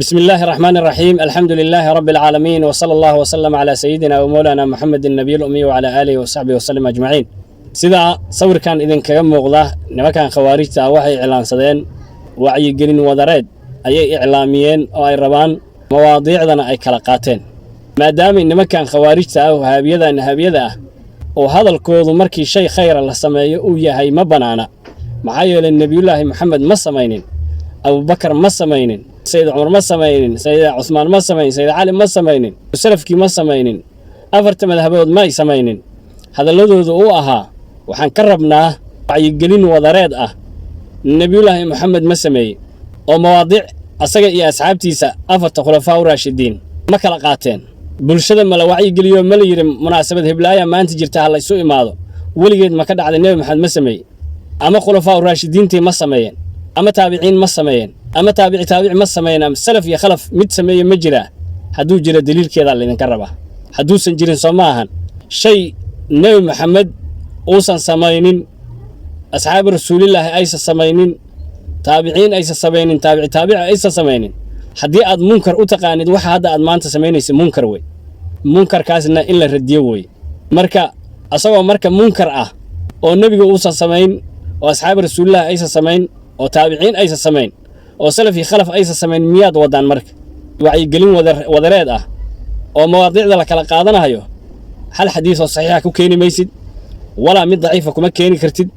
بسم الله الرحمن الرحيم، الحمد لله رب العالمين، وصلى الله وسلم على سيدنا ومولانا محمد النبي الأمي وعلى آله وصحبه وسلم أجمعين. Sida sawirkan idinkaga muuqda, nimankan khawaarijta ah waxay iclaansadeen wacyigelin wadareed ayay iclaamiyeen, oo ay rabaan mawaadiicdana ay kala qaateen, maadaamay nimankan khawaarijta ah, wahaabiyada nahaabiyada ah, oo hadalkoodu markii shay khayra la sameeyo uu yahay ma bannaana. Maxaa yeelay, Nebiyullaahi Maxamed ma samaynin, Abubakar ma samaynin, Sayid Cumar ma samaynin, Sayid Cusmaan ma samaynin, Sayid Cali ma samaynin, salafkii ma samaynin, afarta madhabood ma ay samaynin. Hadalladoodu uu ahaa waxaan ka rabnaa wacyigelin wadareed ah. Nebiyullaahi Maxamed ma sameeyey oo mawaadiic asaga iyo asxaabtiisa, afarta khulafaa u raashidiin, ma kala qaateen? Bulshada ma la wacyigeliyo? Ma la yidhi munaasabad heblaaya maanta jirta, ha laysu imaado? Weligeed ma ka dhacday? Nebi Maxamed ma sameeyey ama khulafaa u raashidiintii ma sameeyeen ama taabiciin ma sameeyeen ama taabici taabici ma sameeyeen ama salaf iyo khalaf mid sameeye ma jiraa? Hadduu jiro, daliilkeedaa laydinka rabaa. Hadduusan jirin, soo ma ahan shay Nebi Maxamed uusan samaynin, asxaabi Rasuulillaahi aysan samaynin, taabiciin aysan samaynin, taabici taabici aysan samaynin? Haddii aad munkar u taqaanid waxa hadda aad maanta samaynaysa, munkar wey. Munkarkaasna in la radiyo wey. Marka asagoo marka munkar ah oo nebiga uusan samayn, oo asxaabi Rasuulillahi aysan samayn, oo taabiciin aysan samayn, oo salaf iyo khalaf aysan samayn, miyaad wadaan marka wacyigelin wadareed ah oo mawaadiicda la kala qaadanayo? Hal xadiis oo saxiixa ku keeni maysid, walaa mid daciifa kuma keeni kartid.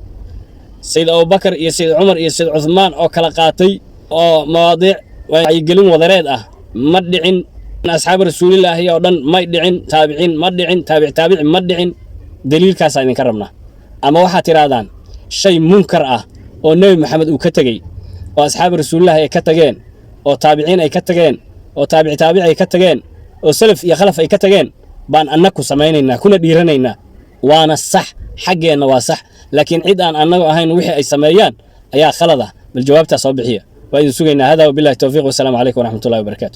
Sayid Abubakar iyo Sayid Cumar iyo Sayid Cuthmaan oo kala qaatay oo mawaadiic wacyigelin wadareed ah ma dhicin. Asxaabi Rasuulillaahi oo dhan may dhicin, taabiciin ma dhicin, taabic taabici ma dhicin. Daliilkaasaa idinka rabnaa. Ama waxaad tidhaahdaan shay munkar ah oo Nebi Maxamed uu ka tegey, oo asxaabi Rasuulillahi ay ka tageen, oo taabiciin ay ka tageen, oo taabici taabici ay ka tageen, oo salaf iyo khalaf ay ka tageen baan annaku samaynaynaa kuna dhiiranaynaa, waana sax, xaggeenna waa sax, laakiin cid aan annagu ahayn wixii ay sameeyaan ayaa khalad ah. Bal jawaabtaa soo bixiya, waa idin sugaynaa. Hada wabillahi towfiiq, wasalaamu calaykum waraxmatullahi wabarakaatu.